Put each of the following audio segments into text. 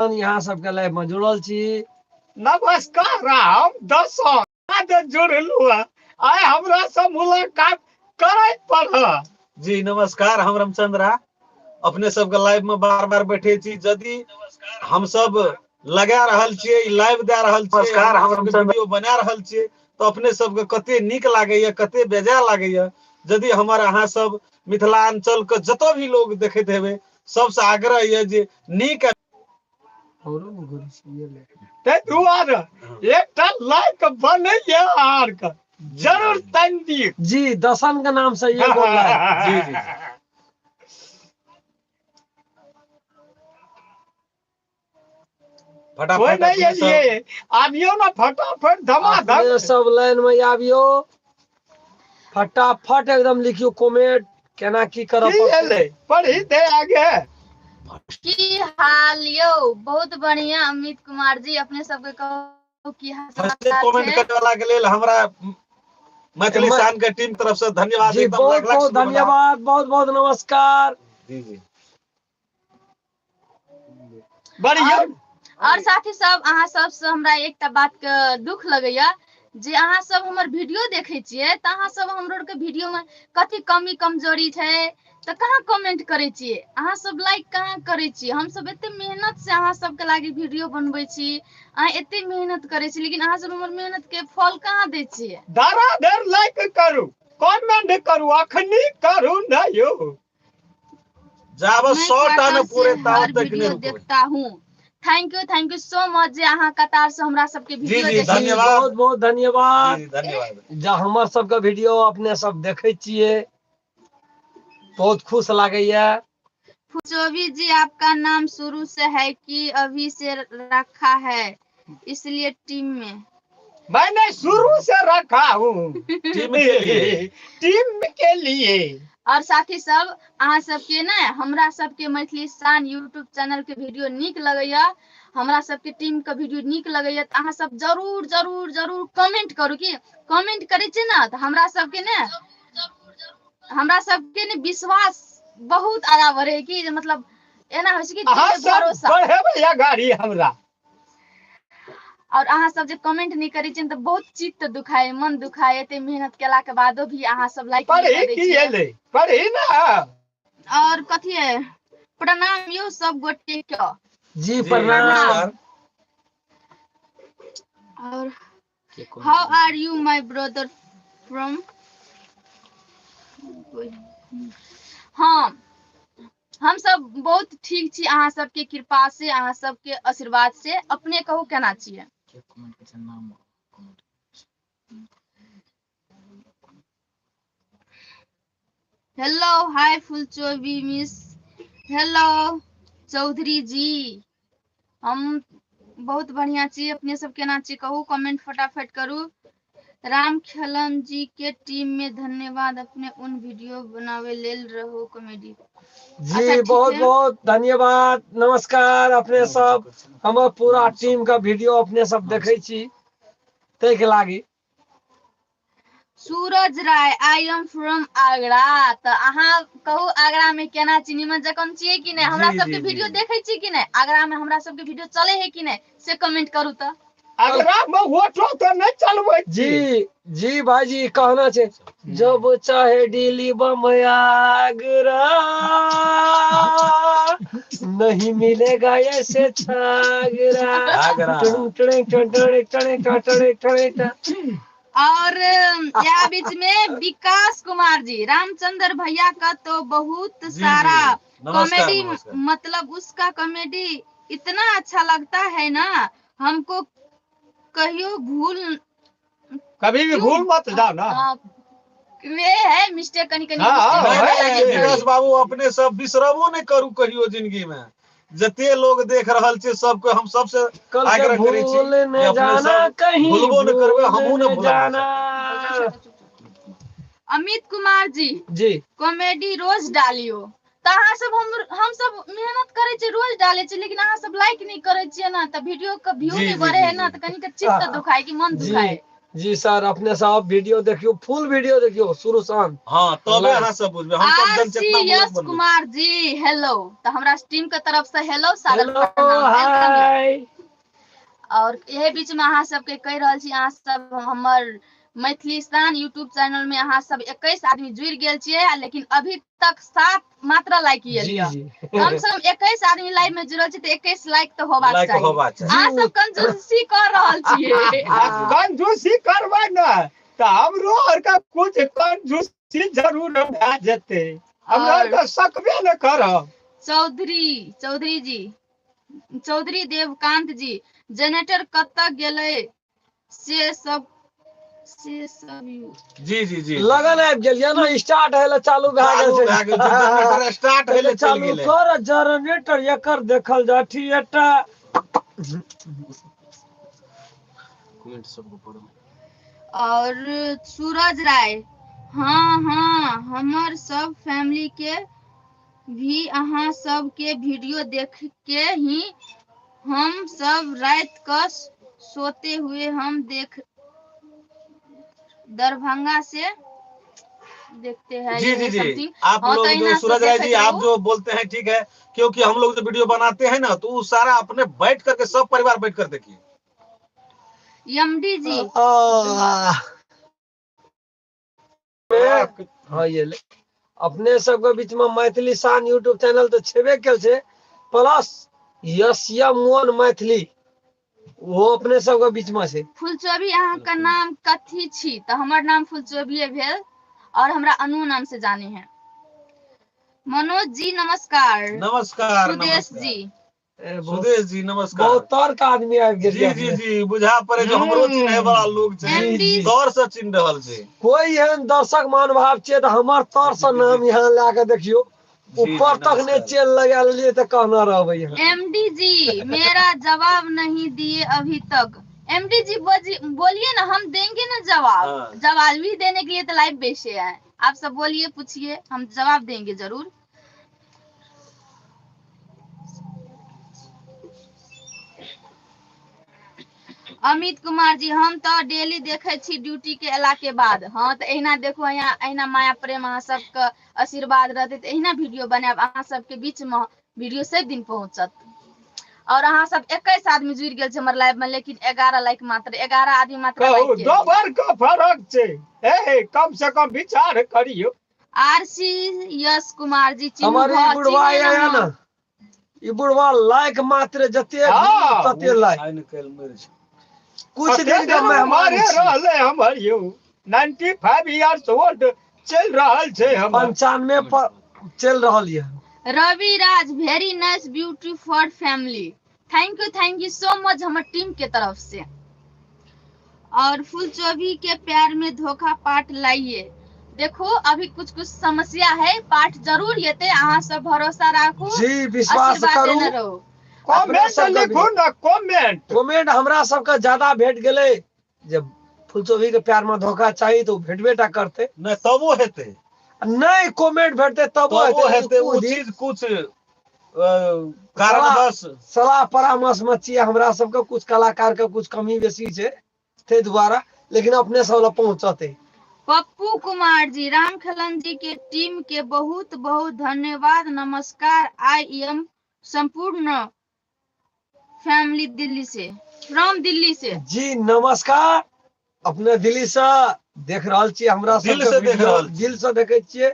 यहाँ सबके लाइव में जुड़ल छी। नमस्कार, हम दस जुड़लू है, आइ हमरा से मुलाकात करे पड़ल। जी नमस्कार, हम रामचंद्रा अपने सबके लाइव में बार बार बैठे छी। यदि हम सब लगा रहल छियै, लाइव दए रहल छियै, नमस्कार, हम रामचंद्र वीडियो बना रहल छियै, तऽ अपने सबके कते नीक लागैया, कते बेजाय लागैया। यदि हमर अहाँ सब मिथिलांचल के जतऽ भी लोग देखैत हेबै, सबसे आग्रह यऽ जे नीक ताहि दुआरे एकटा लाइक बनैया आर के जरूर तन दियौ। जी दसन के नाम से एगो लाइक। जी जी कोई फटाफट नहीं अपने सब एलिए, आबियो ना फटाफट धमाधम। अपने सब लाइन में आबियो, फटाफट एकदम लिखियो कमेंट, केना की करब। की एलै पढ़ी दे आगे। की हाल यौ? बहुत बढ़िया अमित कुमार जी, अपने सबके कहू की हाल फर्स्ट समाचार कमेंट छै? करे वाला के लेल हमरा मैथिली शान के टीम तरफ से धन्यवाद। जी एकदम बहुत लाख लाख बहुत शुभकामना। धन्यवाद, बहुत बहुत नमस्कार। जी जी बढ़िया। और साथी सब, अहाँ सबसँ हमरा एकटा बात के दुख लगैया जे अहाँ सब हमर वीडियो देखै छियै तऽ अहाँ सब हमरो के वीडियो में कथी कमी कमजोरी छै तऽ कहाँ कमेंट करै छियै? अहाँ सब लाइक कहाँ करै छियै? हम सब एते मेहनत से अहाँ सबके लागी वीडियो बनबै छी, अहाँ एते मेहनत करै छी, लेकिन अहाँ सब हमर मेहनत के फल कहाँ दै छियै? धराधर लाइक करू, कमेंट करू, अखनी करू ना यौ। जाबत मैं 100 टा कतार न से पूरे हर ताबत तक नहि वीडियो रुकबै। देखता हूँ। Thank you so much जे अहाँ कतार से हमरा सबके जी वीडियो जी देखै छी। धन्यवाद। बहुत बहुत धन्यवाद। जी धन्यवाद। जा हमर सबके वीडियो अपने सब देखै छियै, बहुत खुश लागैया। चौबीस जी आपका नाम शुरू से है कि अभी से रखा है इसलिए टीम में? मैंने शुरू से रखा हूँ टीम के लिए। टीम के लिए। और साथी सब, अहाँ सबके ने हमरा सबके मैथिली शान यूट्यूब चैनल के वीडियो नीक लगैया, हमरा सबके टीम के वीडियो नीक लगैया तऽ अहाँ सब जरूर जरूर जरूर कमेंट करू। की कमेंट करै छियै ने तऽ हमरा सबके ने विश्वास बहुत आगा बढ़े की जे मतलब एना होइ छै कि अहाँ जे सब भरोसा बढ़ेबै या गाड़ी हमरा। और अहाँ सब जे कमेंट नहीं करै छियै तऽ बहुत चित्त दुखाय, मन दुखाय, एते मेहनत केला के बादो भी अहाँ सब लाइक नहीं पढ़ी करै की छियै। एलै पढ़ी ना। और कथी है? प्रणाम यौ सब गोटे के। जी जी प्रणाम। नमस्कार। और how are you my brother from? हाँ, हम सब बहुत ठीक छी अहाँ सबके कृपा से, अहाँ सबके आशीर्वाद से। अपने कहू केना छियै? हेलो हाय फुलचोबी मिस, हेलो चौधरी जी, हम बहुत बढ़िया छी, अपने सब केना छी कहू, कमेंट फटाफट करू। राम खेलन जी के टीम में धन्यवाद, अपने उन वीडियो बनावे लेल रहो कॉमेडी। जी अच्छा, ठीक बहुत है। बहुत धन्यवाद, नमस्कार। अपने सब हमर पूरा टीम के वीडियो अपने सब देखै छी, ताहिके लागी। Suraj Rai, I am from Agra. तऽ अहाँ कहू आगरा में केना छी, निमन जकन छियै कि नहि? हमरा जी, सबके जी, वीडियो जी। देखै छी कि नहि? आगरा में हमरा सबके वीडियो चले है कि नहि से कमेंट करू तऽ। आगरा में ऑटो तो नहीं चलबै छी। जी जी भाईजी कहना छै, जब चाहे दिल्ली बम्बई आगरा नहीं मिलेगा ऐसे छागरा। आगरा। टुन टुन टुन टुन टुन टुन टुन टुन टुन। और यहाँ बीच में विकास कुमार जी, रामचंद्र भैया का तो बहुत जी, जी। सारा नमस्कार कॉमेडी, नमस्कार। मतलब उसका कॉमेडी इतना अच्छा लगता है ना हमको, कहियो भूल कभी भी क्यों? भूल मत जाओ ना। हाँ, वे है मिस्टेक कनी कनी हाँ, मिस्टेक नहीं, हाँ, होय नहीं, लगे विकास छै। बाबू अपने सब बिसरबो नहीं करू कहियो जिंदगी में। जते लोग देख रहल छै सबके हम सबसे कल से आग्रह करै छी भूल जे न अपने जाना सब कहीं भूलबो न करबै, भूल हमहूँ न न भूलब। जाना। अमित कुमार जी जी कॉमेडी रोज डालियो। तऽ अहाँ सब हम सब मेहनत करै छियै, रोज डालै छियै, लेकिन अहाँ सब लाइक नहि करै छियै ना तऽ वीडियो के व्यू जी नहि जी बढ़े जी है ना, जी तऽ कनी के चित्त दुखाय कि मन जी दुखाय। जी सर, अपने सब वीडियो देखियो, फुल वीडियो देखियो शुरू से अंत। हाँ, तबे लाइक। अहाँ सब बुझबै। हम सब आर जनचेतना सी मूलक यश बनबै छी। कुमार जी हेलो, तऽ हमरा टीम के तरफ से हेलो, सादर हेलो प्रणाम, welcome. हाय। और यही बीच में अहाँ सबके कहि रहल छी, अहाँ सब हमर मैथिली शान यूट्यूब चैनल में अहाँ सब 21 आदमी जुड़ि गेल छियै, आ लेकिन अभी तक 7 मात्र लाइक जी आयल यऽ। जी कम से कम 21 आदमी लाइव में जुड़ल छी तऽ 21 लाइक तऽ होबाक लाइक चाही। होबाक चाही। अहाँ सब कंजूसी कऽ रहल छियै। आ कंजूसी करबै ने तऽ हमरो आरके कुछ कंजूसी जरूर भए जेतै। हमरा और आरके सकबे ने करब। चौधरी चौधरी जी, चौधरी देवकांत जी, जनरेटर कतऽ गेलै से सब से सब यू जी जी जी। लगन आबि गेल ये ने, स्टार्ट होय लए चालू भए चालू गेल भए छै। गेल छै, जनरेटर स्टार्ट होय पहिले लए चलि चालू गेलै। कर जनरेटर, एकर देखल जाय थिएटर। कमेंट सबके पढ़ू। और सूरज राय, हाँ हाँ, हमर सब फैमिली के भी अहाँ सब के वीडियो देख के ही हम सब रात क सोते हुए हम देख दरभंगा से देखते हैं जी जी ये जी, समथिंग। आप हाँ, लोग तो जो इना सूरज से राय जी, देखैत आप रहू। जो बोलते हैं ठीक है, क्योंकि हम लोग जो वीडियो बनाते हैं ना तो वो सारा अपने बैठ करके सब परिवार बैठ कर देखिए। एमडी जी। आह, हाँ, ये ले। अपने सबके बीच में मैथिली शान यूट्यूब चैनल तऽ छेबे कयल छै, प्लस यश या मोहन मैथिली ओहो अपने सबके बीच में छै। फुलचोभी अहाँ का नाम कथी छी? तऽ हमर नाम फुलचोभिये भेल और हमरा अनु नाम से जाने हैं। मनोज जी नमस्कार। नमस्कार। सुदेश नमस्कार जी। ए, बहुत सुदेश जी नमस्कार। बहुत तर्क आदमी आबि गेल जी जी जी, बुझा पड़े जो हमरो चिन्हे वाला लोग छै, जी, एमडी जी। दौर से चिन्ह रहल छै। कोई एहन दर्शक महानुभाव छियै तऽ हमर तर से नाम यहाँ लए के देखियौ, जी, जी, ऊपर तक नहि नमस्कार। चेल लगा लेलियै तऽ कहना रहबै यहाँ। एमडी जी मेरा जवाब नहीं दिए अभी तक। एमडी जी बोलिए ना, हम देंगे ना जवाब। हाँ। जवाब भी देने के लिए तो लाइव बैठे हैं, आप सब बोलिए पूछिए, हम जवाब देंगे जरूर। अमित कुमार जी, हम तऽ डेली देखै छी ड्यूटी के एला के बाद। हाँ, तऽ एहिना देखू, अहिना अहिना माया प्रेम अहाँ सबके आशीर्वाद रहतै तऽ एहिना वीडियो बनायब, अहाँ सबके बीच में वीडियो सब दिन पहुँचत। और अहाँ सब 21 आदमी जुड़ि गेल छै हमर लाइव में, लेकिन 11 लाइक मात्र, 11 आदमी मात्र कहू, लाइक केने। दोबर के फरक छै। ए, कम से कम विचार करियौ। आर सी यश कुमार जी, चिन्हू हमर ई भऽ, बुढ़वा चिन्हे आया ना। ने, ई बुढ़वा लाइक मात्र जते हाँ। तते लाइक। आइ निकलि मरि छै। कुछ कते दिन के दिन मेहमान उमरे छी। रहलै हमर यौ, 95 इयर्स ओल्ड चलि रहल छै हमर। 95 पर चलि रहल यऽ। Ravi Raj, very nice beauty for family, thank you, thank you so much हमर टीम के तरफ से। और फुलचोभी के प्यार में धोखा पाठ लाइए। देखो अभी कुछ कुछ समस्या है, पाठ जरूर येते, अहाँ सब भरोसा राखू, जी विश्वास आशीर्वाद करू। देने रहू। कमेंट सबके लिखू ना, कमेंट। कमेंट हमरा सबके ज्यादा भेट गेलै जे फुलचोभी के प्यार में धोखा चाही तऽ ओ भेटबे टा करतै। नहि तबो हेतै। नहि कमेंट भेटतै तबो तबो हेतै। हेतै। ओ कुछ दिन चीज कुछ कारणवश सलाह परामर्श में छियै हमरा सबके, कुछ कलाकार के कुछ कमी बेसी छै ताहि दुआरे, लेकिन अपने सब लग पहुँचतै। पप्पू कुमार जी, रामखेलन जी के टीम के बहुत बहुत धन्यवाद, नमस्कार। I am संपूर्ण फैमिली दिल्ली से, फ्रॉम दिल्ली से। जी नमस्कार, अपने दिल्ली से देख रहल छियै हमरा दिल सबके से देख वीडियो, रहल छी। दिल से देखै छियै।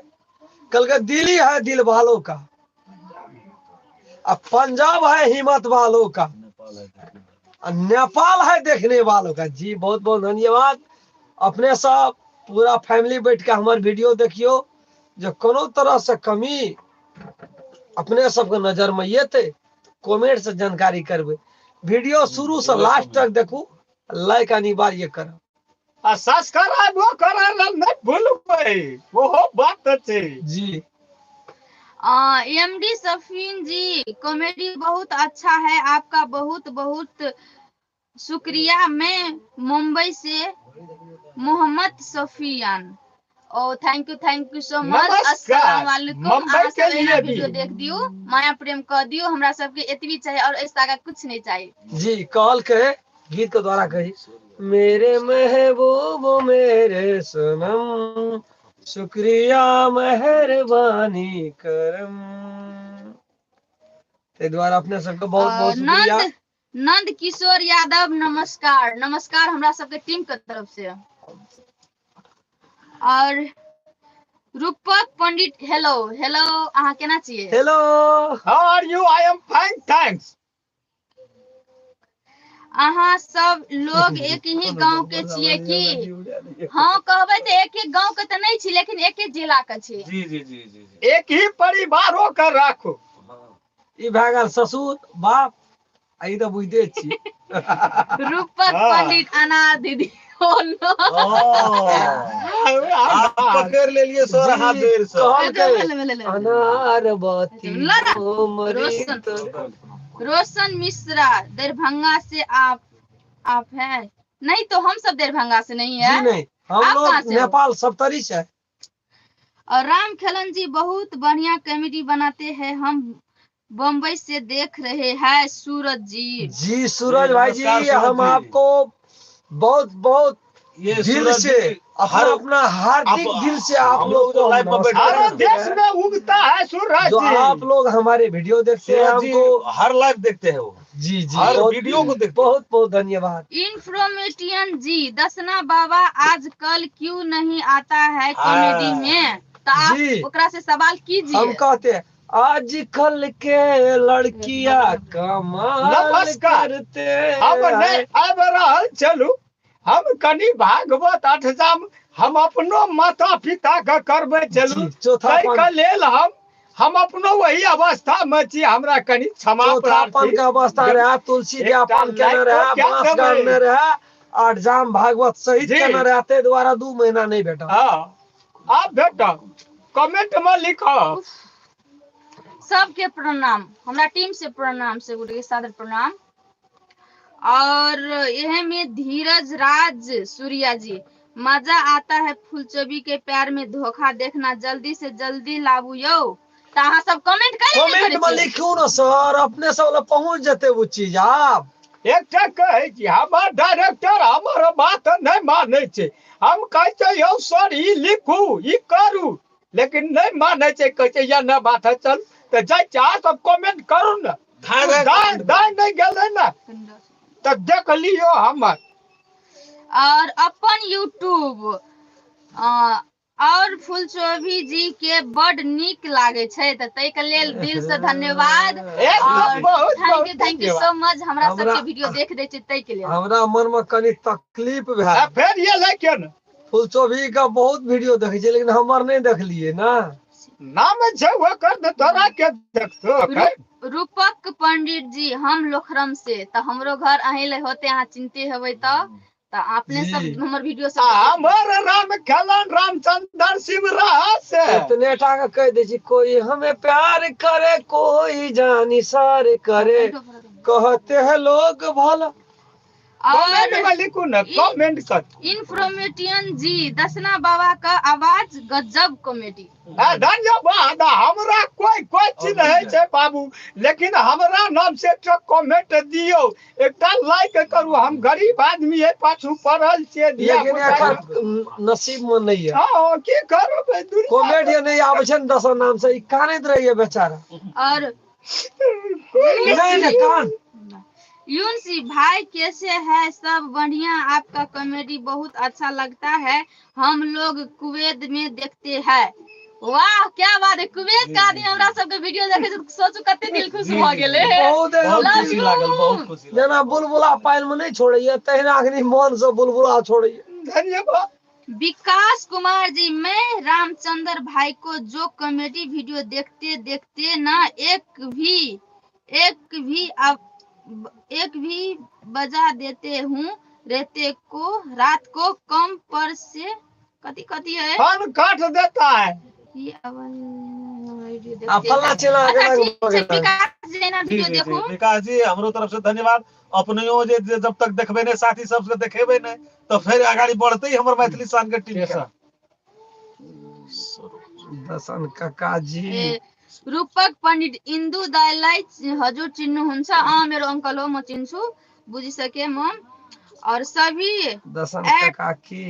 कल के दिल्ली है दिल वालों का, आ पंजाब है हिम्मत वालों का, आ नेपाल है देखने वालों का। जी बहुत बहुत धन्यवाद। अपने सब पूरा फैमिली बैठ के हमर वीडियो देखियो, जे कोनो तरह से कमी अपने सबके नजर में एतै कमेंट से जानकारी करबै। वीडियो शुरू से लास्ट तक देखू, लाइक अनिवार्य करब। आ सब्सक्राइबो करै लए नहि भूलबै, ओहो बात छै। जी। एमडी सफीन जी, कॉमेडी बहुत अच्छा है आपका, बहुत बहुत शुक्रिया। मैं मुंबई से Mohammad Safiyan. Oh thank you, thank you so much. नमस्कार। अस्सलाम वालेकुम। मुंबई अहाँ के सब एना लिए भी। वीडियो देख दियौ, माया प्रेम कह दियौ, हमरा सबके एतबी चाही और एहिसँ आगाँ कुछ नहीं चाही। जी कहल के गीत के द्वारा कही। मेरे महबूब मेरे सनम, शुक्रिया मेहरबानी करम। ताहि दुआरे अपने सबके बहुत बहुत शुक्रिया। नंद नंद किशोर यादव नमस्कार, नमस्कार हमरा सबके टीम के तरफ से। और रूपक पंडित हेलो, हेलो, अहाँ केना छियै? Hello, how are you? I am fine thanks. अहाँ सब लोग एक ही गांव के छियै की? हाँ कहबै तऽ एक एक गांव के तऽ नहि छी, लेकिन एक एक जिला के छी। जी जी जी जी जी। एक ही परिवारो के राखू। हाँ। ई भए गेल ससुर बाप, आ ई तऽ बुझिते छी। रूपक हाँ। पंडित अनार दीदी ओ नो। ओ, आप पकड़ लेलिए सर जी, हाथ जोड़ से। कहलकै भेलै, भेलै, भेलै। अनार बती लड़ा। अमृत। रोशन मिश्रा दरभंगा से आप हैं? नहीं तो हम सब दरभंगा से नहीं है। जी नहीं, हम आप कहाँ लोग से हो? नेपाल सप्तरी से। और राम खेलन जी बहुत बढ़िया कॉमेडी बनाते हैं, हम बम्बई से देख रहे हैं। सूरज जी, जी सूरज भाई जी, नमस्कार सूरज हम जी। आपको बहुत बहुत ये दिल सूरज से जी, अपना हर अपना हार्दिक दिल से आप हम लोग लोग जो को लाइव में बैठे हर हैं। देश में उगता है सूरज जो जी। आप लोग हमारे वीडियो देखते हैं सूरज जी हमको हर लाइव देखते हैं वो, जी जी, हर बहुत वीडियो को देखते हैं। बहुत बहुत धन्यवाद। इन्फॉर्मेटियन जी, दसना बाबा आजकल क्यों नहीं आता है कॉमेडी हाँ। में? तो आप जी। ओकरा से सवाल कीजिए। हम कहते हैं आजकल के लड़कियां कमाल नमस्कार। करते हम नहीं हैं। आबि रहल चलू, हम कनि भागवत अठजाम हम अपनो माता पिता के करबै चलू, जी, चौथा ताहि पान के लेल हम अपनो वही अवस्था में छी, हमरा कनि क्षमा चौथा पान प्रार्थी। के अवस्था रहे, तुलसी एकटा पान केने लाइक रहे, क्या बांस देबै? गाड़ने रहे, आठ जाम भागवत सहित जी। केने रहे, ताहि दुआरे 2 महीना नहीं भेटल। हाँ, आब भेटल, कमेंट में लिखब। सबके प्रणाम, हमरा टीम से प्रणाम, से गुरु के सादर प्रणाम। और यह में धीरज राज सूर्या जी, मजा आता है फुलचोबी के प्यार में धोखा देखना, जल्दी से जल्दी लाबू यौ। तो अहाँ सब कमेंट करे नहीं कमेंट में करै छियै? लिखू ना सर, अपने सब लग पहुंच जेते वो चीज। आप एकटा कहै छी, हमर डायरेक्टर हमर बात नहि मानै छै। हम कहै छै यौ सर ई लिखू ई करू, लेकिन नहि मानै छै, कहै छै या नहि बात है चल तऽ जाइ छै। अहाँ सब कमेंट करू ने, धाय धाय दाय comment दाय नहि गेलै ने तऽ देख लियौ हमर। और अपन यूट्यूब और फुलचोभी जी के बड नीक लागे छै, तऽ ताहि के लेल दिल से धन्यवाद। एकदम और बहुत thank बहुत you, thank you धन्यवाद। सो मच, हमरा हमरा- सबके वीडियो देख दै छै ताहि के लेल। हमरा मन में कनि तकलीफ आ भेल। फेर एलै के ने? फुलचोभी के बहुत वीडियो देखै छियै, लेकिन हमर नहि देखलियै ना। नाम छै ओकर तऽ तोरा के देखतो। रूपक पंडित जी, हम लोखरम से, तऽ हमरो घर अहीं ले होते, अहाँ चिन्हते हेबै तऽ अपने जी। सब हमर वीडियो सब आ हमर राम खेलन रामचंद्र शिव रहा से इतने टा के कहि दै छी, कोई हमें प्यार करे कोई जानिसार करे, कहते हैं लोग भला। कमेंट और में लिखू ने, कमेंट कर। इन्फॉर्मेटियन जी, दसना बाबा का आवाज गजब कॉमेडी। आ, धन्यवाद। हमरा कोई कोई चीज नहीं छै बाबू, लेकिन हमरा नाम से एकटा कमेंट दियौ, एकटा लाइक करू। हम गरीब आदमी है, पाछू पड़ल छियै लेकिन धिया-पुता। एकर नसीब में नहीं है। हँ, की करबै दुनिया। कॉमेडियन नहीं आबै छै ने दसो नाम से, ई कानैत रहैया बेचारा। और कोई नहीं नहीं कान। यूनसी भाई कैसे है? सब बढ़िया, आपका कॉमेडी बहुत अच्छा लगता है, हम लोग कुवैत में देखते हैं। वाह क्या बात है, कुवैत का आदमी हमरा सबके वीडियो देखे छै, सोचू कते दिल खुश जी, भऽ जी, गेलै। बहुत बहुत Love खुशी you. लागल, बहुत खुशी लागल। जेना बुलबुला पानि में नहीं छोड़ैया तहिना अखनी मन से बुलबुला छोड़ैया। धन्यवाद। विकास कुमार जी, मैं रामचंद्र भाई को जो कॉमेडी वीडियो देखते देखते ना एक भी बजा देते हूँ रहते को रात को कम पर से कथी कथी है फोन काट देता है। ये आवाज वीडियो आ देखते फल्ला चिल्ला अच्छा के ठीक छै, विकास जैना जी वीडियो जी जी देखू। विकास जी हमरो तरफ से धन्यवाद। अपनयो जे जे जब तक देखबे नहीं, साथी सबके देखेबे नहीं, तो फिर अगाड़ी बढ़ते ही हमर मैथिली शान के टीम के। दसन काका जी, ए, रूपक पंडित इन्दु दाईलाई हजुर चिन्नुहुन्छ? अँ मेरो अंकल हो, म चिन्छु, बुझिसके म। और सभी दर्शन एक- काका की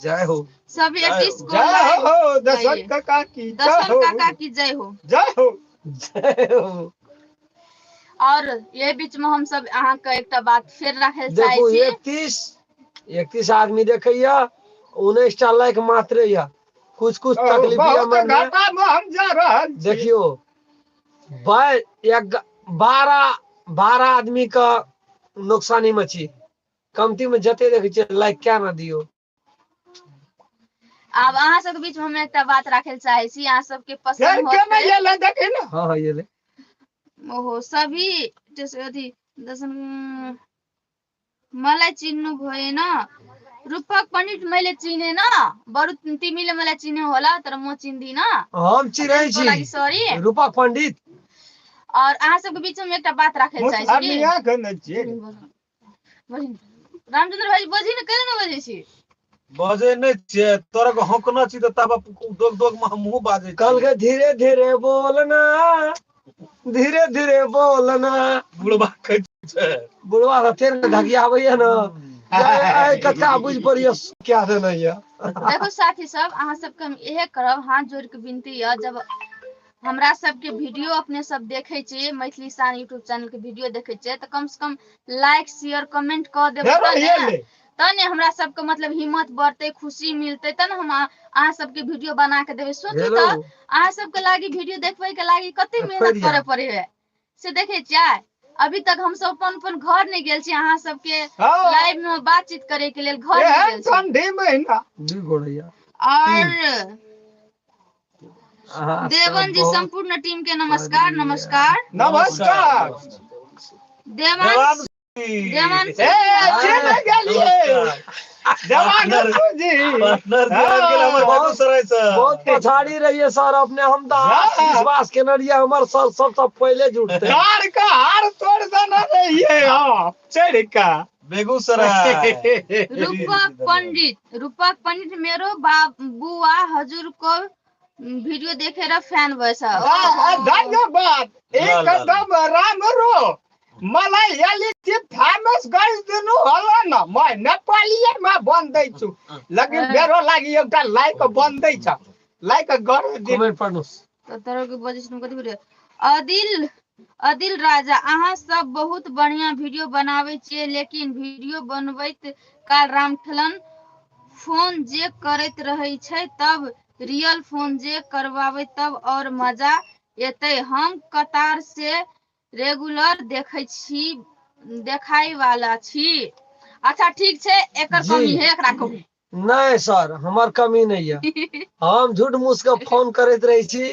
जय हो। सभी जय हो। 31 को जय लाइक हो दशरथ काका की जय दर्शन हो। काका की जय हो। जय हो। जय हो। और ये बीच में हम सब अहाँ के एकटा बात फेर राखै चाहै देखू छी। 31 आदमी देखैया, 19 टा लाइक मात्र या। कुछ कुछ तकलीफ या बहुत मन में। घाटा में हम जा रहल छी। देखियो एक 12 आदमी का नुकसानी में छी। कमती में जते देखै छियै लाइक क्या ना दियो। आब अहाँ सबके बीच में हम एकटा बात राखै चाहै छी, अहाँ सबके पसंद फेर के होतै। नहि एलै देखी ने। हाँ हाँ ये ले। ओहो सभी जैसे अथी दर्शन मलाई चिन्नु भएन। रूपक पंडित मैले चिनेन, बरु तिमीले मलाई चिन्यौ होला तर म चिन्दिन। हम चिन्है त्यसको छी लागि सॉरी। रूपक पंडित। और अहाँ सबके बीच में एकटा बात राखै चाहै छी। मुसहरनिया के नहि छियै। रामचंद्र भाई बजी ने, केना बजै छी? बजै नहि छियै, तोरा के हौंकना छी तऽ तब दोग दोग में हमहूँ बाजै छी। कल के धीरे धीरे बोलना, धीरे धीरे बोलना। बुढ़बा कहै छै। बुढ़वा तऽ फेर धकियाबैया ने। कथा बुझि पड़िया क्या देने या। देखो साथी सब, अहाँ सबके हम इहे करब, हाथ जोड़ के विनती यऽ, जब हमरा सबके वीडियो अपने सब देखे छी, मैथिली शान यूट्यूब चैनल के वीडियो देखे छियै, तऽ कम से कम लाइक शेयर कमेंट कऽ देबै फेरो तब ने, एलै। तब ने हमरा सबके मतलब हिम्मत बढ़तै, खुशी मिलतै, तब ने हम अहाँ सबके वीडियो बना के देबै। सोचू हेलो। तऽ अहाँ सबके लागी वीडियो देखबै के लागी कते मेहनत बढ़िया। करे पड़े है से देखे छियै। अभी तक हम सब अपन अपन घर नहि गेल छी, अहाँ सबके हाँ, लाइव में बातचीत करे के लेल घर नहि एहन गेल छी। ठंडी महीना। दू गोड़ैया। और अहाँ सब देवन जी बहुत संपूर्ण टीम के नमस्कार। बढ़िया। नमस्कार। नमस्कार। देवांश देवांश ए चिन्ह गेलियै। देवानंद जी। पार्टनर जी आबि गेल हमर बेगूसराय से। बहुत पछाड़ी रहिए सर अपने, हम तऽ हाँ। विश्वास केने रहिए हमर सर सबसँ पहिले जुटते। कार का हार तोड़ देने रहियै आप चढ़ के। बेगूसराय। रूपक पंडित, रूपक पंडित मेरो बुआ हजुर को वीडियो देखेर फैन भएछ। धन्यवाद। एकदम राम्रो। मलाई अलिकति फेमस गरिदिनु होला न, म नेपालीमा बन्दैछु, लेकिन मेरो लागि एउटा लाइक बन्दैछ, लाइक गरिदिनु। कमेंट पढ़नुहोस्। तर बजै कति भिडियो। अदिल अदिल राजा, अहाँ सब बहुत बढ़िया वीडियो बनाबै छियै, लेकिन वीडियो बनबैत काल रामखेलन फोन जे करैत रहै छै, तब रियल फोन जे करवाबै तब और मजा एतै। हम कतार से रेगुलर देखै छी, देखाय वाला छी। अच्छा ठीक छै, एकर जी। कमी है, एकरा कहू। नहि सर, हमर कमी नहीं है। हम झूठ मूठ के फोन करैत रहै छी,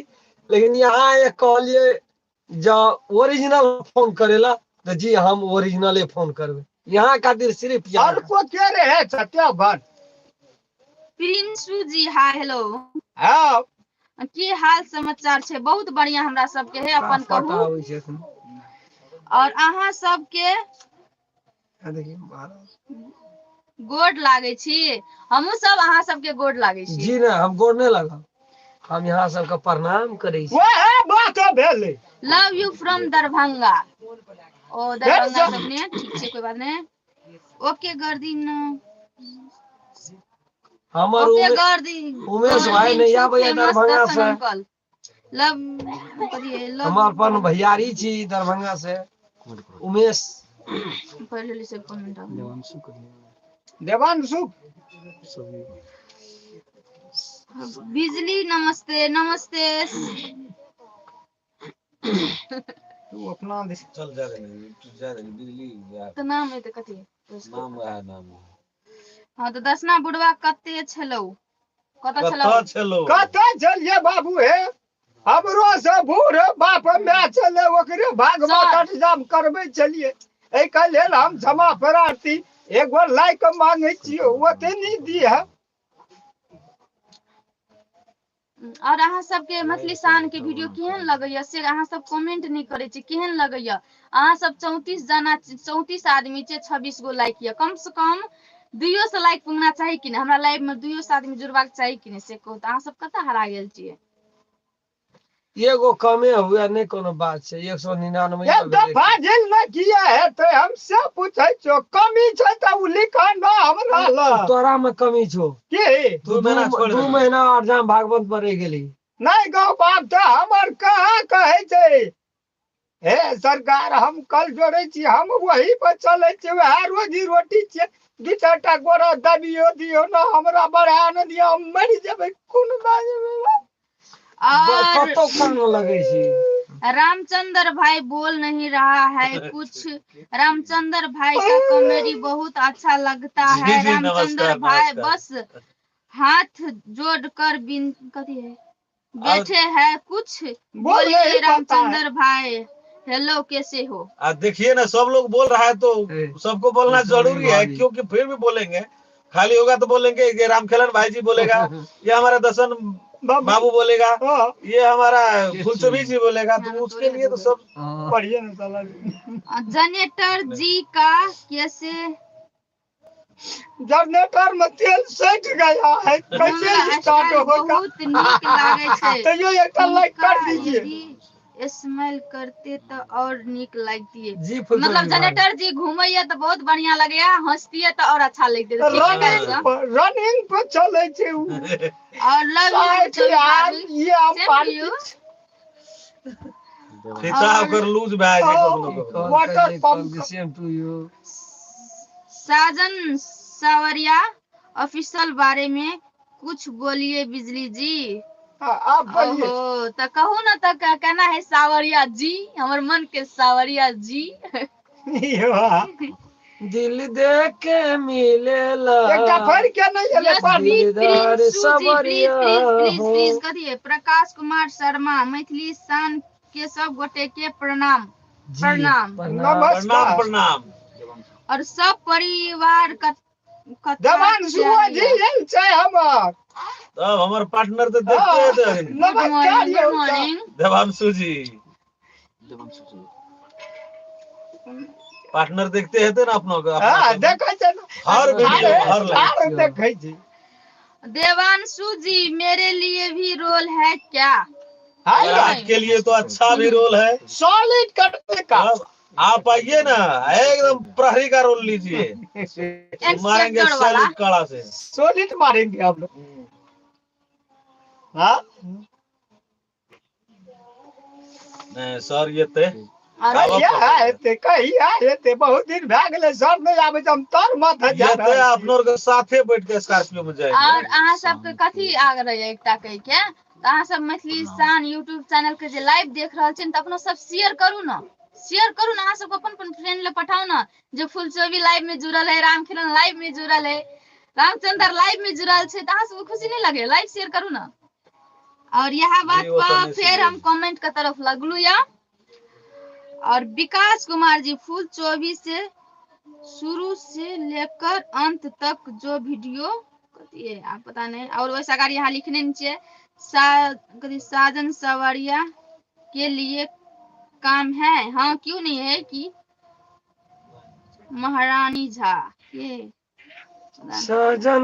लेकिन यहाँ एक कहलिए जँ ओरिजिनल फोन करेला तऽ जी हम ओरिजिनले फोन करबै। यहाँ खातिर सिर्फ यहाँ। अर्को के रहे सत्यवन? प्रिंसू जी हाय हेलो। हाँ। की हाल समाचार छै? बहुत बढ़िया हमरा सबके है, अपन फटा कहू। आबै छै एखन। और अहाँ सबके आ देखियौ, बारह। गोड लागै छी, हमहूँ सब अहाँ सबके गोड लागै छी। जी नहि, हम गोड़ नहि लागब, हम यहाँ सबके प्रणाम करै छी। वएह बात भेलै। Love you from Darbhanga. O Darbhanga सबने, ठीक छै, कोई बात नहीं। ओके कर दिन। हमर ओके कर दी। उमेश भाई नहीं आबैया दरभंगा से। अंकल लव कथी है? हम लव अपन भैयारी छी दरभंगा से, उमेश। पढ़ लेली सब कमेंट। देवांशु। बिजली नमस्ते। नमस्ते। तू अपना दिस चल जा रहे, जा रहे बिजली जा। तऽ नाम है तऽ कथी? नाम वएह नाम है। हाँ तऽ दसना बुढ़वा कते छलौ, कतऽ छलौ? कतऽ छलो? कतऽ चलिए बाबू हे, हमरो से बूढ़ बाप माय चले, ओकरे भागवा सर। कटजाम करबै चलिए। एहिके लेल हम क्षमा प्रार्थी, एगो लाइक मांगे छियै, ओते नहि दिह। और अहाँ सबके मैथिली शान के वीडियो केहन लगैया से अहाँ सब कमेंट नहि करै छी। केहन लगैया? अहाँ सब 34 जना, 34 आदमी छै, 26 गो लाइक यऽ। कम से कम 200 लाइक पुगना चाही कि नहि? हमरा लाइव में 200 आदमी जुड़बाक चाही कि नहि, से कहू तऽ। अहाँ सब कतऽ हरा गेल छियै? एगो कमे हुए नहि कोनो बात छै, 199 एक तऽ फाजिल ने किया हेतै, हम से पूछै छियौ, कमी छै तऽ ओ लिखऽ न हमरा लग। तोरा में कमी छौ। के? तू दू महीना छोड़ि दू देलही। महीना अरजाम भागवंत पर रहि गेली। नहि गौ बाप, तऽ हमर कहाँ कहै छै। हे सरकार, हम कल जोड़ै छी, हम वही पर चलै छी, वएह रोजी रोटी छियै। दू चारिटा गोरा दबियो दियौ ने हमरा, बढ़ा ने दियौ, हम मरि जेबै। कोन बात? और कतौ कान लगै छी। रामचंद्र भाई बोल नहीं रहा है कुछ। रामचंद्र भाई का कॉमेडी बहुत अच्छा लगता जी, है। जी, रामचंद्र नमस्कार, भाई नमस्कार। बस हाथ जोड़कर बिन कथी है बैठे है, कुछ बोल बोलिए। नहीं पाता है। रामचंद्र भाई हेलो, कैसे हो? आ देखिए ना, सब लोग बोल रहा है तो ए, सबको बोलना इसमें जरूरी है, भारी। क्योंकि फिर भी बोलेंगे, खाली होगा तो बोलेंगे, ये रामखेलन भाई जी बोलेगा, ये हमारा दर्शन बाबू बोलेगा, हाँ, ये हमारा फुलचुबी जी बोलेगा, तो हाँ, उसके लिए तो सब। हाँ। पढ़िए ना साला। जनरेटर जी का कैसे जनरेटर में तेल सटि गया है, कैसे हमरा स्टार्ट स्टाइल होगा? बहुत नीक लागे छै। तैयो एकटा लाइक हुनका कर दीजिए। यदि स्माइल करते तऽ और नीक लगतिए। जी फुलचुबी मतलब भाई। जनरेटर जी घूमैया तऽ बहुत बढ़िया लगैया, हंसतिए तऽ और अच्छा लगते। रनिंग पर, रनिंग पर चलै छै उ। और लव 60 you यार, ये हम सेम पानी यू। फीता ओकर लूज भए जाइ छै कखनो कखनो। Water pump. Same to you. साजन सावरिया ऑफिशियल बारे में कुछ बोलिए बिजली जी। आप बोलिए। ओहो, तऽ कहू ने तऽ केना है सावरिया जी, हमर मन के सावरिया जी। यो, दिल दे के मिलेला। एकटा फड़ के नहि एलै यस, पानी। प्लीज, दिलदार प्लीज, सुजी, सावरिया प्लीज, प्लीज, प्लीज, हो। प्लीज, कथी है? प्रकाश कुमार शर्मा, मैथिली शान के सब गोटे के प्रणाम। जी, प्रणाम। प्रणाम। प्रणाम प्रणाम। और सब परिवार कथा देवांशु जी एल छै हमर। तब हमर पार्टनर तऽ देखते हेतै अखनी। गुड नमस्कार मॉर्निंग, यौ। Good morning. Devanshu जी पार्टनर देखते हेतै ने अपनो के, अपना हँ, सबके। देखै छै ने। हर वीडियो अरे, हर लाइव। आर देखै छी। देवांशु जी मेरे लिए भी रोल है क्या? है ना? आपके लिए तो अच्छा भी रोल है। सॉलिड करने का। अब आप आइए ना, एकदम प्रहरी का रोल लीजिए, मारेंगे इंस्पेक्टर वाला। सैल्यूट कड़ा से। सॉलिड मारेंगे हम लोग। हाँ। नहीं सर, ये ते और आबऽ कहिया पड़तै। हेतै, कहिया हेतै? बहुत दिन भए गेलै सर नहि आबै छै, हम तर माथा जा ये ते रहल छी। अपनो के साथे बैठ के स्कॉर्पियो में और जाएंगे। अहाँ सबके कथी आग्रह यऽ एकटा कहि के, तऽ अहाँ सब मैथिली शान यूट्यूब चैनल के जे लाइव देख रहल छी तऽ अपनो सब शेयर करू ने, शेयर करू ने, अहाँ सबके अपन अपन फ्रेंड लग पठाउ ने जे फुलचोबी लाइव में जुड़ल है, राम खिलन लाइव में जुड़ल है, रामचंद्र लाइव में जुड़ल छै, तऽ अहाँ सबके खुशी नहीं लगे? लाइव शेयर करू ने। और यह बात जी, वो तऽ पर नहि फेर हम सुनबै। कमेंट के तरफ लगलू या। और विकास कुमार जी, फुल 24 से शुरू से लेकर अंत तक जो वीडियो कथी है आप पता नहीं, और वैसा अगर यहाँ लिखने नहीं चाहिए कथी साजन सवरिया के लिए काम है। हाँ क्यों नहीं है कि महारानी झा ये पता नहीं। सजन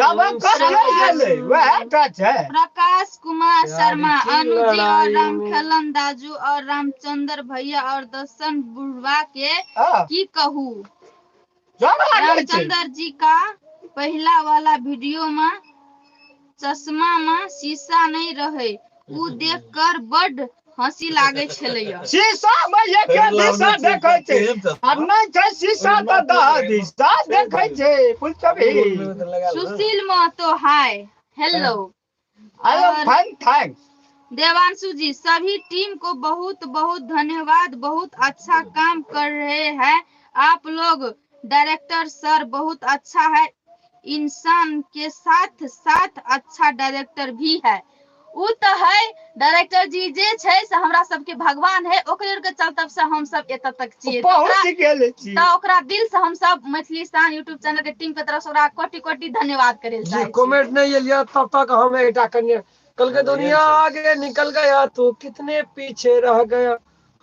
तब कहिया गेलै वएह टा छै। प्रकाश कुमार प्यार शर्मा, की अनुजी और लड़ाई में। रामखेलन दाजू और रामचंद्र भैया और दर्शन बुढ़वा के हाँ, की कहू। जमा नहि छै। रामचंद्र जी का पहला वाला वीडियो में चश्मा में शीशा नहीं रहे, उ देख कर बड हंसी लागे छलैया। शीशा मे एके दिशा देखै छै, आ नहि छै शीशा तऽ दह दिशा देखै छै फुलचबी। Sushil Mahato hi hello. I am और फाइन thanks. Devanshu जी सभी टीम को बहुत बहुत धन्यवाद, बहुत अच्छा काम कर रहे हैं आप लोग। डायरेक्टर सर बहुत अच्छा है, इंसान के साथ साथ अच्छा डायरेक्टर भी है। उ तऽ है डायरेक्टर जी जे छै से हमरा सबके भगवान है, ओकरे के चलते से हम सब एतऽ तक छियै। तऽ ओकरा पहुँच गेल छी। तऽ ओकरा दिल से हम सब मैथिली शान यूट्यूब चैनल के टीम के तरफ से ओकरा कोटि कोटि धन्यवाद करे लए जी चाहै छी। कमेंट नहीं एलिया तब तक हम एकटा कन्या कल के दुनिया आगे निकल गया तू कितने पीछे रह गया,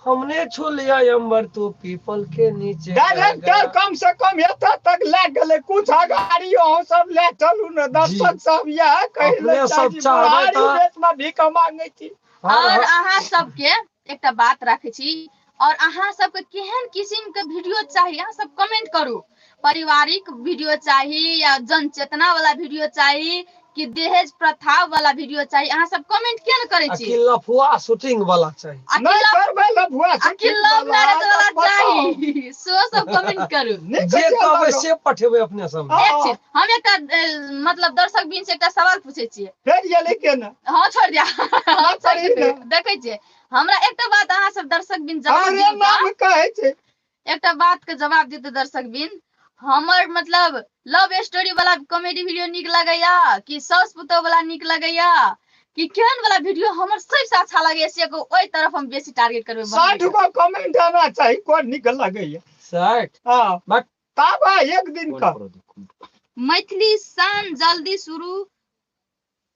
हमने छू लिया अंबर तू पीपल के नीचे रह डायरेक्टर गया। कम से कम एतऽ तक लए गेलै, कुछ अगाड़ी अहाँ सब लए चलू ने। दर्शक सब इएह कहै लए अपने चाहै सब छी, चाहबै बुढ़ारी तऽ देशमे भीख मांगै छी। हर और हर अहाँ सबके एकटा बात राखै छी, और अहाँ सबके केहन किसिम के वीडियो चाही अहाँ सब कमेंट करू। पारिवारिक वीडियो चाही या जनचेतना वाला वीडियो चाही कि दहेज प्रथा वाला वीडियो चाही, अहाँ सब कमेंट किया ने करै आ छी? कि लफुआ शूटिंग वाला चाही? आ कि नहि लव करबै लफुआ आ कि शूटिंग लव वाला, मैरिज वाला तऽ बताउ। चाही, सेहो सब कमेंट करू। नीक जे छै कहबै लगल। से पठेबै अपने सब। हँ। एक चीज हम एकटा मतलब दर्शक बिन से एकटा सवाल पूछै छियै। फेर गेलै केना? हँ छोड़ि दिया, ना करी ने। देखै छियै। हमरा एकटा बात अहाँ सब दर्शक बिन जवाब हमरे दियौ तऽ। नाम कहै छै। एकटा बात के जवाब दियौ तऽ दर्शक बिन, हमर मतलब लव स्टोरी वाला कॉमेडी वीडियो नीक लगैया कि साउस पुतोह वाला नीक लगैया कि केहन वाला वीडियो हमर सबसे अच्छा लगैया, से कहू, ओहि तरफ हम बेसी टारगेट करबै 60 बनबैके। गो कमेंट आना चाही कोन नीक लगैया। 60 हँ बट ताबा एक दिन का। मैथिली शान जल्दी शुरू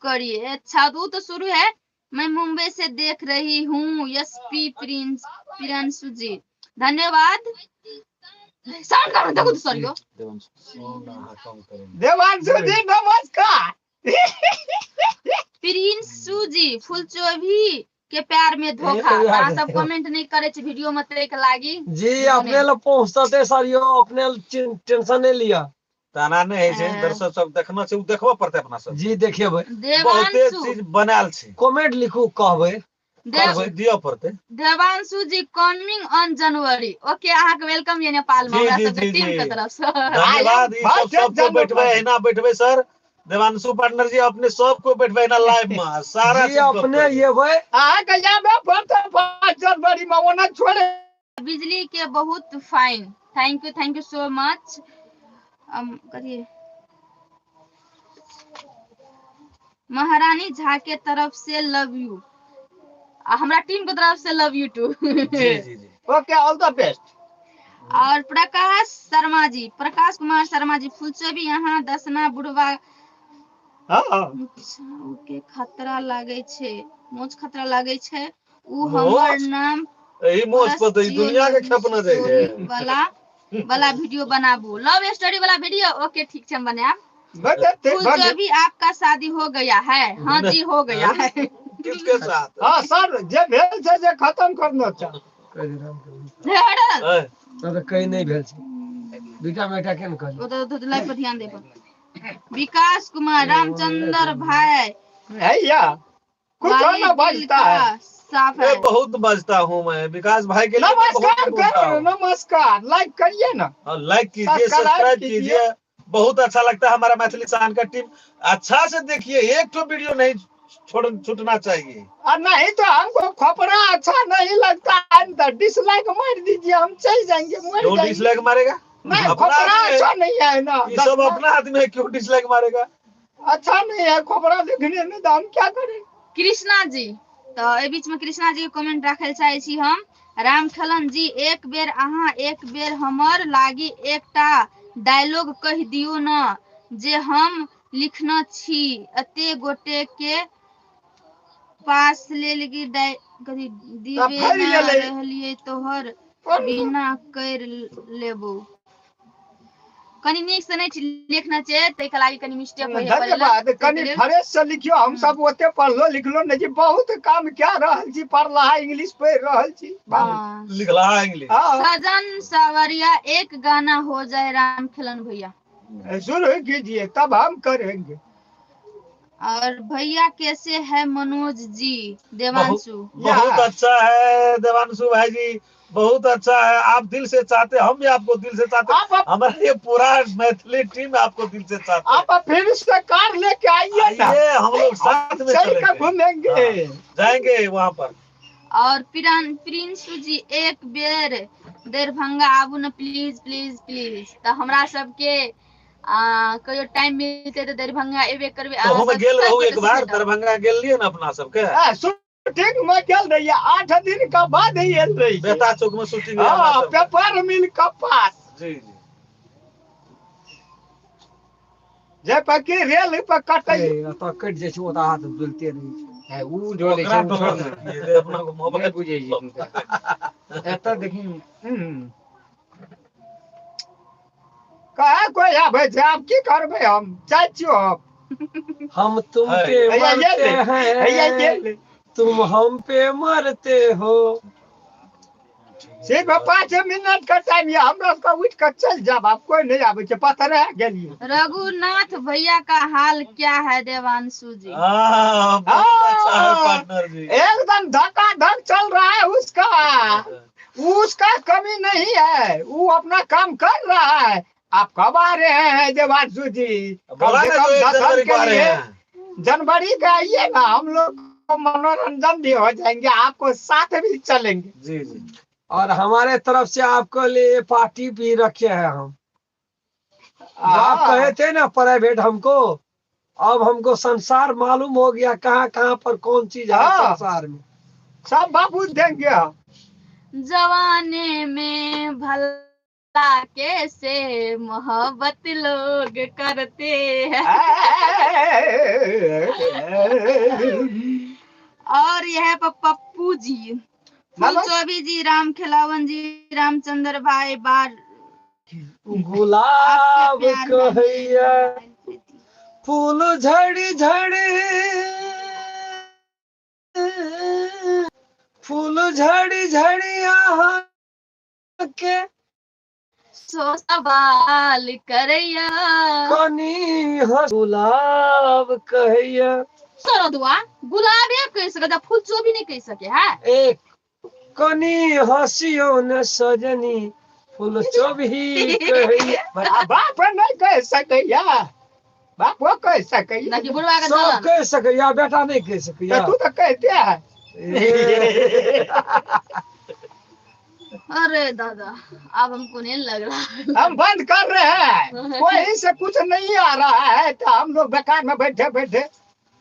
करिए। अच्छा वो तो शुरू है। मैं मुंबई से देख रही हूँ, एस पी प्रिंस प्रियंशु जी धन्यवाद। साउंड कम देखो तो सॉरी हो। देवांशु जी नमस्कार। प्रिंसु जी फुलचोभी के प्यार में धोखा। ए, अहाँ सब कमेंट नहीं करे छी वीडियो में तैक लागी। जी अपने लग पहुँचते सर, यो अपने लग टेंशन नहीं लिया। ताना नहि होइ छै, हँ। दर्शक सब देखना छै, ओ देखबऽ पड़तै अपना सब। जी देखेबै। बहुते देवांशु चीज बनायल छै। कमेंट लिखू कहबै। देव करबै, दिअ पड़तै। Devanshu ji coming on January. Okay अहाँके welcome ये नेपाल में जी, हमरा जी, सबके जी, टीम जी। के तरफ से। धन्यवाद। ई सब भाई, सबको जनवरी। बैठबै, अहिना बैठबै सर। देवांशु पार्टनर जी अपने सबको बैठबै अहिना लाइव में, सारा जी चीज गप अपने करबै। एबै। अहाँके आबे पड़तै 5 जनवरी में, ओना छोड़े। बिजली के बहुत fine, thank you, thank you so much. करिए महारानी झा के तरफ से लव you, आ हमरा टीम के तरफ से love you to. Ji ji ji. Okay all the best. और प्रकाश शर्मा जी, प्रकाश कुमार शर्मा जी फुलचोभी यहाँ दसना बुढ़वा हँ के खतरा लागे छै, मोच खतरा लागे छै उ मोच? हमर नाम एहि मोच पर तऽ ई दुनिया के खेपने जाइ छै। वाला वाला वीडियो बनाबू, लव स्टोरी वाला वीडियो। ओके ठीक छै हम बनायब। बनेतै, बने। फुलचोभी आपका शादी हो गया है? हाँ जी हो गया है। किसके साथ? हँ सर जे भेल छै से खत्म करना छै। हटल। ऐ, तऽ कहीं नहि भेल छै, बेटा बेटा केना कहली। ओ तो लाइव पर ध्यान दे पर। विकास कुमार रामचंद्र भाई है या कुछ वाले न दिल बजता का है। साफ ए, है। बहुत बजता हूँ मैं विकास भाई के लिए तो बहुत नमस्कार बोलता करो, हूँ। नमस्कार लाइक करिए ना। और लाइक कीजिए, सब्सक्राइब सब्सक्राइब कीजिए। कीजिए। बहुत अच्छा लगता है हमारा मैथिली शान का टीम। अच्छा से देखिए, एक तो वीडियो नहीं छोड़ छूटना चाहिए। और नहीं तो हमको खोपड़ा अच्छा नहीं लगता है तो डिसलाइक मार दीजिए, हम चल जाएंगे, मर क्यों जाएंगे। डिसलाइक मारेगा? नहीं अपना खोपड़ा आदमी है। अच्छा नहीं है ना, ये सब अपना आदमी है, क्यों डिसलाइक मारेगा? अच्छा नहीं है खोपड़ा देखने में, तो हम क्या करें? कृष्णा जी तो एहि बीच में कृष्णा जी के कमेंट राखल चाहे छी हम। रामखेलन जी एक बेर अहाँ एक बेर हमर लागी एकटा डायलॉग कहि दियौ न जे हम लिखने छी, एते गोटे के पास लेल कि कथी दिबे फैल ना गेलै। रहलियै तोहर बिना कर लेबो। कनि नीक से नहि लिखना छै ताहिके लागी कनि मिस्टेक होइए पड़ेला। धन्यवाद। कनि फ्रेश से लिखियो, हम सब ओते पढ़लो लिखलो नहीं छी, बहुत काम क्या रहल छी, पढ़ला इंग्लिश पढ़ रहल छी। हाँ। लिखला है इंग्लिश। हाँ सजन सावरिया एक गाना हो जाए रामखेलन भैया शुरू कीजिए तब हम करेंगे। और भैया कैसे है मनोज जी देवांशु? बहुत अच्छा है देवांशु भाई जी, बहुत अच्छा है। आप दिल से चाहते, हम भी आपको दिल से चाहते, आप हमारा ये पूरा मैथिली टीम आपको दिल से चाहते हैं। आप फिर से कार लेके आइए ना, आइए हम लोग साथ में चल कर चलेंगे, घूमेंगे। जाएंगे वहाँ पर। और प्रिंसु जी एक बेर दरभंगा आबू न प्लीज प्लीज प्लीज। तो हमरा सबके कहियो टाइम मिलते तो दरभंगा एबे करबे। तो हम अहाँ गेल सब रहू गोटे एक बार से भेटब। दरभंगा गेल लिए ना अपना सबके, शूटिंग में गेल रहिए, 8 दिन का बाद ही आयल रहिए। बेता चौक में शूटिंग है अपना हाँ सबके। पेपर मिल का पास। जी जी। जे पकी रेल पर कटै। ओतऽ कटि जाइ छै, ओतऽ हाथ डोलते रहै छै। है, उ डोलै छै, ओकरा उ छोड़ टोकल ने। ये अपना को नहि मोबाइल बुझै छी तू तऽ। एतऽ देखी। कहे कोई आबै छै, आब की करबै हम, जाइ छियौ हम। हम तुम है। पे भैया ये मरते ले, भैया ये हैं, ले। तुम हम पे मरते हो। सिर्फ 5 मिनट का टाइम ये, हमरा सबके उठि कऽ चलि जाब। आब कोई नहीं आबै छै, पथरा गेलियै। रघुनाथ भैया का हाल क्या है देवांशु जी? हाँ, बहुत अच्छा है पार्टनर जी। एकदम धक्का धक चल रहा है उसका। उसका कमी नहीं है, वो अपना काम कर रहा है। आप कब आ रहे हैं देवांशु जी? कम बोला से ना कम जो एक दर्शन जनवरी को के आ रहे लिए हैं। जनवरी का आइए ना, हम लोग को मनोरंजन भी हो जाएंगे, आपको साथ भी चलेंगे। जी जी। और हमारे तरफ से आपको लिए पार्टी भी रखे हैं हम। जो आप कहे थे ना प्राइवेट हमको, अब हमको संसार मालूम हो गया, कहाँ कहाँ पर कौन चीज है संसार में। सब बाबू देंगे हम। जवाने में भला कैसे मोहब्बत लोग करते हैं। और यह पप्पू जी, फूलचौबी जी, राम खिलावन जी, रामचंद्र भाई बार गुलाब आपके प्यार में कहैया फूल झड़ी झड़ी, फूल झड़ी झड़ी अहाँ के सो सवाल करैया। कनी हंस गुलाब कहैया। सरदुआ गुलाबे कह सके, फूल चोभी नहीं कह सके है। एक कनी हंसियो न सजनी, फूल चोभी कहैया। बाप नहीं कह सकैया, बाप वो कह सकैया। ना कि बुढ़वा के सब चलन। कह सकैया, बेटा नहीं कह सकैया। तो तू तो कहते है। ए, अरे दादा, अब हमको नहीं लग रहा। हम बंद कर रहे हैं, कोई से कुछ नहीं आ रहा है तो हम लोग बेकार में बैठे बैठे।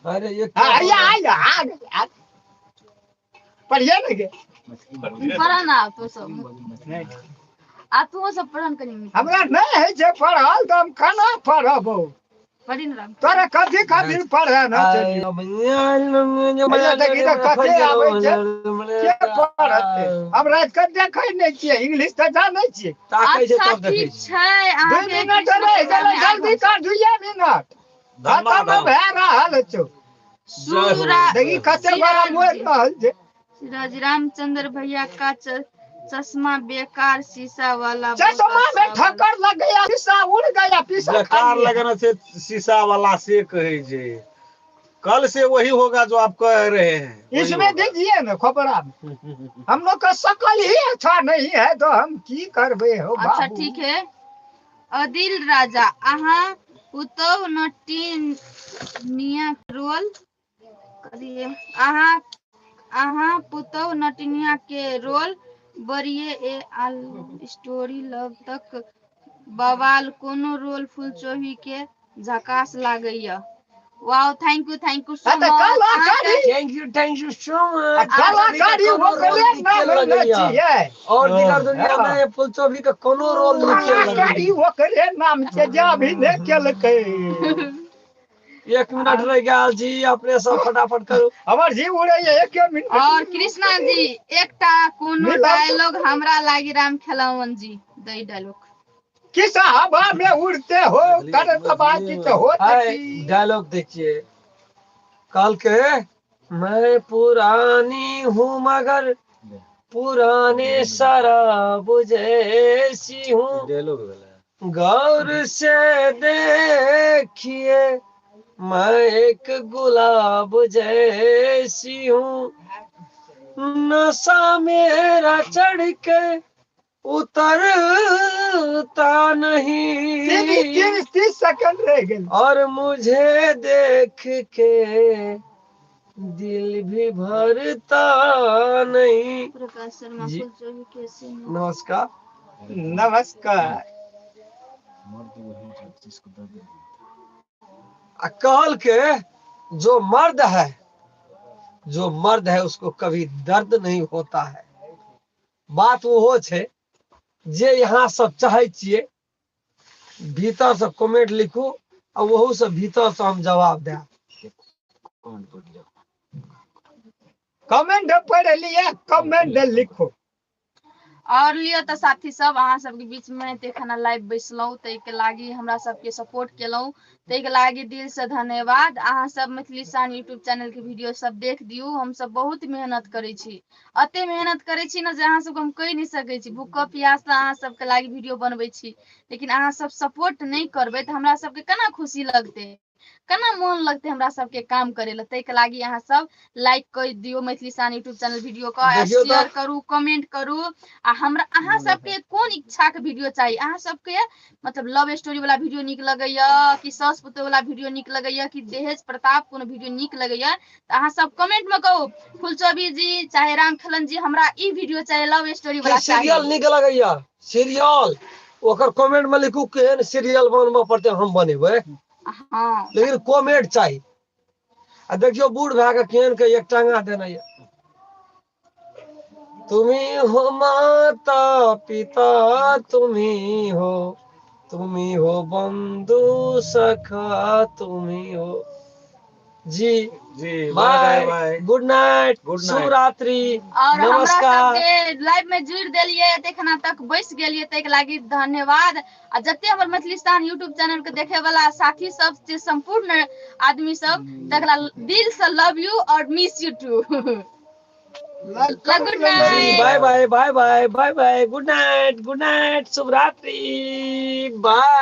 अरे ये क्या हाँ, हो रहा है? आया आया आ गया। पढ़िए ना के। पढ़ा ना आप तो सब, आ तू सब पढ़न कनी। हमरा नहीं है जे पढ़ल तो हम खाना पढ़ब। पढ़ी ना राम। तोरा कथी कथी पढ़े ना चलिए। देखी तऽ कते आबै छै। के पढ़ते? हम राति के देखै नहि छियै, इंग्लिश तऽ जानै छियै। ताकै छै अच्छा तब देखै ठीक छै। छै। दू अहाँके मिनट कृष्ण रहि गेलै, भगवान जल्दी कर, 2 मिनट खतम धमाधम। भए रहल छौ। सूरा देखी कते बड़ा मोड़ रहल छै। सिराज रामचंद्र भैया का चश्मा बेकार शीशा वाला बहुत चश्मा में अच्छा। ठक्कर लग गया, शीशा उड़ गया, पीसा खा बेकार लिया। लगना से शीशा वाला से कहे जे कल से वही होगा जो आप कह रहे हैं, वही इसमें होगा। दीजिए ना खोपड़ा में। हम लोग का शकल ही अच्छा नहीं है तो हम की करबे हो अच्छा। बाबू? ठीक है। अदिल राजा, अहाँ पुतौ नटिनिया रोल करिए। अहाँ अहाँ पुतौ नटिनिया के रोल बड़िए ए आल स्टोरी लव तक बवाल कोनो रोल फुलचोही के झकास लागैया। Wow, thank you, thank you so हाँ, तऽ मच। कलाकारी Thank you, thank you so much. कलाकारी ओकरे नाम ने छियै। और दिगर दुनिया में फुलचोभी के कोनो रोल नहीं कलाकारी ओकरे नाम छै जे अभी नहि केलकै। एक मिनट रह गेल जी, अपने सब फटाफट करू। हमर जी उड़ैया एक मिनट। और कृष्णा जी, एकटा कोनो मिलाप- डायलॉग हमरा लागी राम खेलावन जी दई डायलॉग। किस हवा में उड़ते हो कर बाकी तो होत हाय की। डायलॉग देखिए, कल के मैं पुरानी हूँ मगर पुराने शराब जैसी हूँ। डायलॉग भेलै। गौर से देखिए, मैं एक गुलाब जैसी हूँ, नशा मेरा चढ़ के उतरता नहीं। तीन 30 सेकंड रह गेल। और मुझे देख के दिल भी भरता नहीं। प्रकाश शर्मा जी। फुलचोही कैसे हैं? नमस्कार। नमस्कार। मर्द वही है जिसको दर्द नहीं। आ कहल के जो मर्द है, जो मर्द है उसको कभी दर्द नहीं होता है। बात ओहो छै जे यहाँ सब चाहे छियै, भीतर से कमेंट लिखू आ ओहू से भीतर से हम जवाब देब। कमेंट पढ़ लिया। कमेंट पढ़ लिया, कमेंट लिखो। और लिअ तऽ साथी सब अहाँ सबके बीच में एखन लाइव बैसलहुँ, ताहिके लागी हमरा सबके सपोर्ट केलहुँ, ताहिके लागी दिल से धन्यवाद। अहाँ सब मैथिली शान यूट्यूब चैनल के वीडियो सब देख दियौ। हम सब बहुत मेहनत करै छी, एते मेहनत करै छी ने जे अहाँ सबके हम कहि नहि सकै छी। भूख प्यास से अहाँ सबके लागी वीडियो बनबै छी, लेकिन अहाँ सब सपोर्ट नहि करबै तऽ हमरा सबके केना खुशी लगतै, केना मोन लगतै हमरा सबके काम करे ला। ताहिके लागी अहाँ सब लाइक कर दियौ मैथिली शान यूट्यूब चैनल वीडियो के, देखियौ तऽ शेयर करू, कमेंट करू। आ हमरा अहाँ सबके कोन इच्छा के वीडियो चाही, अहाँ सबके मतलब लव स्टोरी वाला वीडियो नीक लगैया कि सास पुतोह वाला वीडियो नीक लगैया कि दहेज प्रताप कोनो वीडियो नीक लगैया, तऽ अहाँ सब कमेंट में कहू। फुलचौबी जी चाहे राम खेलन जी, हमरा ई वीडियो चाही, लव स्टोरी की वाला सीरियल चाही। नीक लगैया सीरियल, ओकर कमेंट में लिखू केहन सीरियल बनबऽ पड़तै, हम बनेबै। हाँ लेकिन कमेंट चाही। आ देखियौ बूढ़ भए के केहन के एक टांगा देने यऽ। तुम्ही हो माता पिता तुम्ही हो, तुम्ही हो बंधु सखा तुम्ही हो। जी जी, bye bye, bye, good night, good शुभ नाइट। रात्रि, और हमरा नमस्कार। सबके लाइव में जुड़ देलिए, एखना तक बैस गेलिए, ताहिके लागी धन्यवाद। आ जते हमर मैथिली स्थान यूट्यूब चैनल के देखे वाला साथी सब जे संपूर्ण आदमी सब, तकरा दिल से लव you और miss you too. Good ji night. Bye bye bye bye bye bye, good night, good night, शुभ रात्रि, बाय।